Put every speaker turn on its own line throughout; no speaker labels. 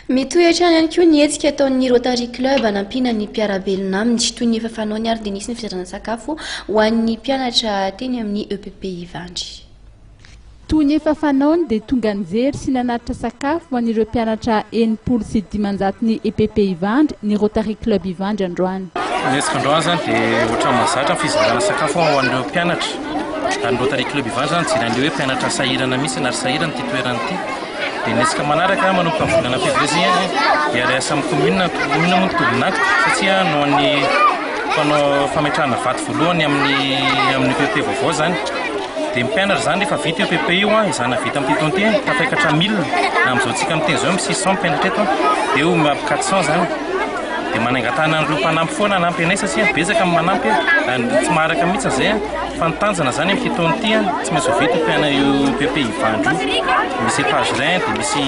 Mitohy hatrany ihany koa ny hetsika ataon'ny Rotary Club hanampiana ny mpiara-belona aminy. Toy ny efa fanaony ary dia nisy ny fizarana sakafo ho an'ny mpianatra teny amin'ny EPP Ivandry.
Toy ny efa fanaony dia tonga nijery sy nanatitra sakafo ho an'ireo mpianatra 560 ny EPP Ivandry ny Rotary Club Ivandry androany.
Ny hetsika androany izany dia ohatran'ny mahazatra ny fizarana sakafo ho an'ireo mpianatra. Ary ny Rotary Club Ivandry izany mijery an'ilay hoe mpianatra sahirana mihitsy ary sahirana ity toerana ity. Dia ny hetsika manaraka manomboka ny volana février dia hiara-hiasa amin'ny commune, commune moa no tompon'antoka satria noho ny fanao fametrahana vato voalohany amin'ny amin'ny EPP vaovao izany. Dia ny mpianatra izany rehefa vita io EPP io, izany vita amin'ity taona ity, tafiakatra 1000 amin'izao tsika miteny izao misy 600 mpianatra eto, dia eo miampy 400 izany. Dia manangan-tanana an'ireo mpanampy foana hanampy anay satria betsaka ny manampy, tsy maharaka mihitsy izay. Fa ny tanjona izany amin'ity taona ity, tsy maintsy ho vita io mpiana io EPP Ivandry io. Misy étage 1 dia misy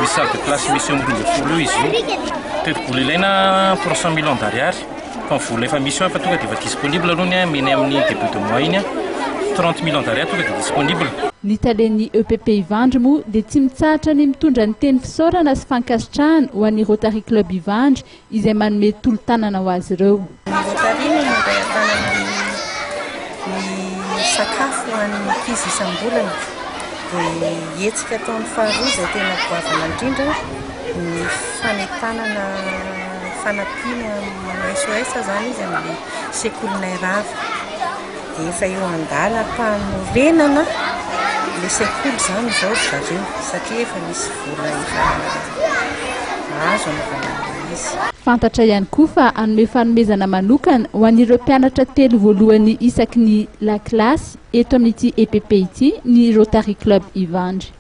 misy salle de classe misy eo amin'ny 12 eo izy io. Tetibola ilaina 300 millions d'ariary. Fa ny vola efa misy eo efa tonga dia efa disponible aloha ny meny amin'ny début de mois iny. 30 millions d'ariary tonga dia disponible.
Ny talen'ny EPP Ivandry moa dia tsy mitsahatra ny mitondra ny teny fisaorana sy fankasitrahana ho an'ny Rotary Club Ivandry izay manome tolo-tanana ho azy ireo.
Ny Rotary no mandray an-tanana ny sakafo ho an'ny ankizy isam-bolana. Dia hetsika ataony faharoa izay tena goavana indrindra ny fanentanana fanampiana manao SOS izany izy amin'ny sekolinay rava. Dia efa eo an-dalam-panorenana ilay sekoly izany izao ry zareo satria efa misy vola efa azo anaovana an'ilay izy.
Fantatra ihany koa fa hanome fanomezana manokana ho an'ireo mpianatra telo voalohany isaky ny lakilasy eto amin'ity EPP ity ny Rotary Club Ivandry.